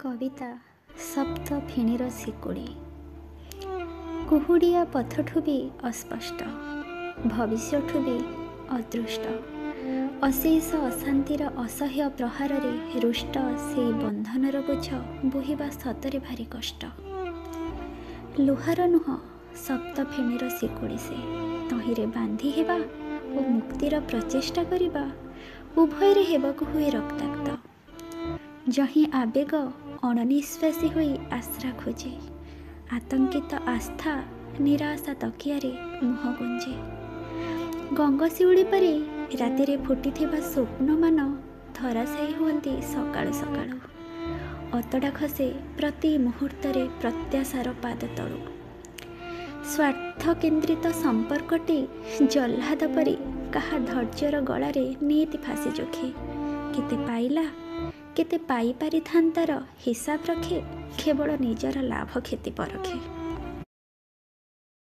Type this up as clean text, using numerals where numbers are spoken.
କବିତା ସପ୍ତ ଫେଣୀର ଶିକୁଳି। କୁହୁଡ଼ିଆ ପଥଠୁ ବି ଅସ୍ପଷ୍ଟ, ଭବିଷ୍ୟଠୁ ବି ଅଦୃଷ୍ଟ, ଅଶେଷ ଅଶାନ୍ତିର ଅସହ୍ୟ ପ୍ରହାରରେ ରୁଷ୍ଟ ସେଇ ବନ୍ଧନର ବୋଝ ବୋହିବା ସତରେ ଭାରି କଷ୍ଟ। ଲୁହାର ନୁହଁ, ସପ୍ତ ଫେଣୀର ଶିକୁଳି ସେ। ତହିଁରେ ବାନ୍ଧି ହେବା ଓ ମୁକ୍ତିର ପ୍ରଚେଷ୍ଟା କରିବା, ଉଭୟରେ ହେବାକୁ ହୁଏ ରକ୍ତାକ୍ତ। ଯହିଁ ଆବେଗ ଅଣନିଃଶ୍ୱାସୀ ହୋଇ ଆଶ୍ରା ଖୋଜେ, ଆତଙ୍କିତ ଆସ୍ଥା ନିରାଶା ତକିଆରେ ମୁହଁ ଗୁଞ୍ଜେ। ଗଙ୍ଗଶିଉଳି ପରି ରାତିରେ ଫୁଟିଥିବା ସ୍ୱପ୍ନମାନ ଧରାଶାୟୀ ହୁଅନ୍ତି ସକାଳୁ ସକାଳୁ। ଅତଡ଼ା ଖସେ ପ୍ରତି ମୁହୂର୍ତ୍ତରେ ପ୍ରତ୍ୟାଶାର ପାଦ ତଳୁ। ସ୍ୱାର୍ଥକେନ୍ଦ୍ରିତ ସମ୍ପର୍କଟି ଜହ୍ଲାଦ ପରି କାହା ଧୈର୍ଯ୍ୟର ଗଳାରେ ନିଇତି ଫାଶି ଯୋଖେ। କେତେ ପାଇଲା, କେତେ ପାଇପାରିଥାନ୍ତାର ହିସାବ ରଖେ, କେବଳ ନିଜର ଲାଭ କ୍ଷତି ପରଖେ।